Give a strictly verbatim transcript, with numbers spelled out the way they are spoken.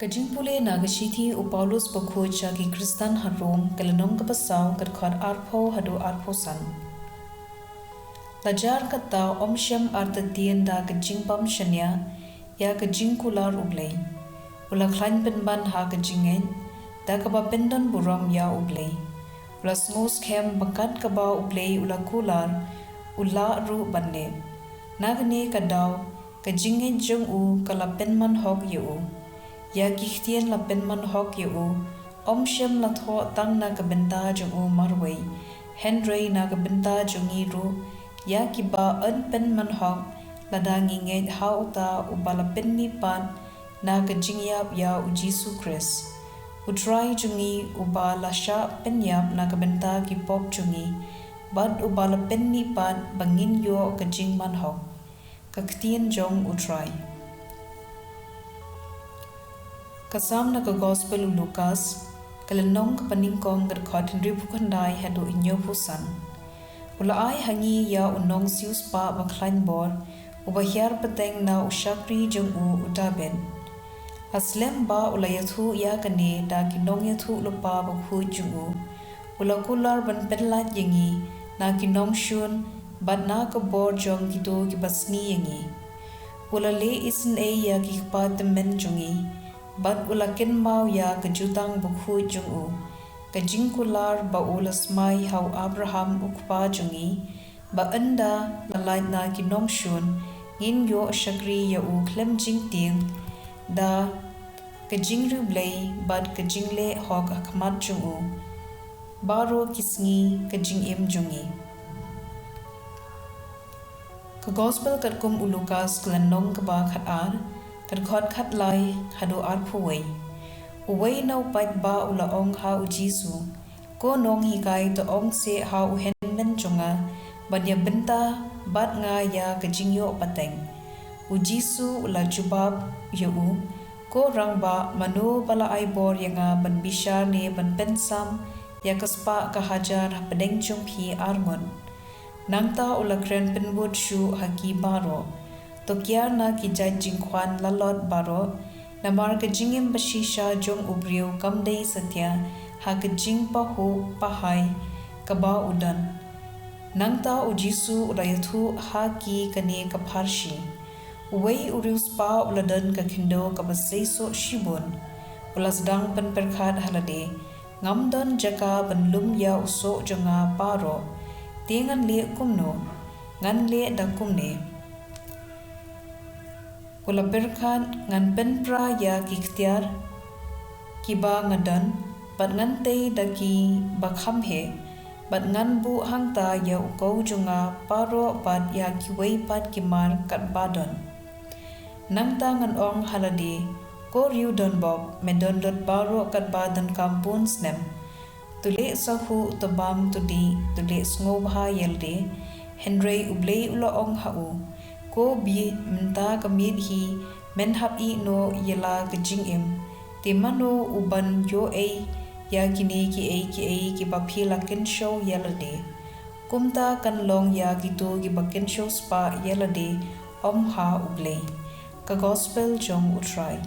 Ka jingpule na ka shithi u Paulus bakhuid sha ki Khristan ha Rom, ka lynnong kaba saw, ka dkhot arphew haduh arphew san. La jar kata, ym shym artatien da ka jingbym shaniah ïa ka jingkular U Blei. U la khlaiñ pynban ha ka jingngeit da kaba pyndonburom ïa U Blei. U la sngewskhem ba kat kaba U Blei u la kular, u lah ruh ban leh. Na kane ka daw, ka jingngeit jong u ka la pynman hok ïa u. Ïa ki ktien la pynman hok ïa u, ym shym la thoh tang na ka bynta jong u marwei, hynrei na ka bynta jong ngi ruh, ïa kiba yn pynman hok lada ngi ngeit ha uta uba la pynmihpat na ka jingïap ïa U Jisu Khrist, U Trai jong ngi, uba la shah pynïap na ka bynta ki pop jong ngi, bad uba la pynmihpat ba ngin ïoh ka jingman hok. Ka ktien jong U Trai. Ka Salm na ka Gospel u Lukas, ka lynnong kaba nyngkong, ka dkhot hynriewphew khyndai haduh hynñiewphew san. U la ai ha ngi ïa u nongsiewspah bakhlaiñ bor, uba hiar pateng na u shakri jong u, u Dabid. Ha slem ba u la ïathuh ïa kane da ki nongïathuhlypa bakhuid jong u, u la kular ban pynlait ïa ngi na ki nongshun bad na ka bor jong kito kiba sniew ïa ngi. U la leh isynei ïa ki kpa tymmen jong ngi, bad u la kynmaw ïa ka jutang bakhuid jong u, ka jingkular ba u la smai ha u Abraham u kpa jong ngi, ba ynda la lait na ki nongshun, ngin ïoh shakri ïa u khlem jingtieng, da ka jingriewblei bad ka jingleh hok ha khmat jong u. Baroh ki sngi ka jingim jong ngi. Ka Gospel katkum u Lukas, ka lynnong kaba khatar, ka dkhot khatlai haduh arphew wei. Uwei na u paidbah u la ong ha U Jisu, Ko Nonghikai, to ong seh ha u hynmen jong nga ban ïa bynta bad nga ïa ka jingïoh pateng. U Jisu u la jubab ïa u, Ko rangbah, mano ba la ai bor ïa nga ban bishar ne ban pynsam ïa ka spah ka hajar hapdeng jong phi arngut? Nangta u la kren pynbud shuh ha ki baroh, To kiar na ki jait jingkhwan lalot baroh, namar ka jingim bashisha jong u briew kam dei satia ha ka jingpahuh pahai kaba u don. Nangta U Jisu u la ïathuh ha ki kane ka pharshi, Uwei u riewspah u la don ka khyndew kaba seisoh shibun. U la sdang pynpyrkhat ha lade, Ngam don jaka ban lum ïa u soh jong nga baroh. Te ngan leh kumno? Ngan leh da kumne. U la pyrkhat, Ngan pynpra ïa ki ktien kiba nga don, bad ngan tei da kiba kham heh, bad ngan buh hangta ïa u kew jong nga baroh bad ïa kiwei pat ki mar katba don. Nangta ngan ong ha lade, Ko riewdonbok, me don lut baroh katba donkam bun snem. To leh sngewbha, to bam, to dih, to leh sngewbha ïa lade. Hynrei U Blei u la ong ha u, Ko bih, mynta ka miet hi men hap ïeh noh ïa la ka jingim. Te mano u ban ïoh ei ïa kine kiei kiei kiba phi la kynshew ïa lade? Kumta kan long ïa kito kiba kynshew spah ïa lade, ym ha U Blei. Ka Gospel jong U Trai.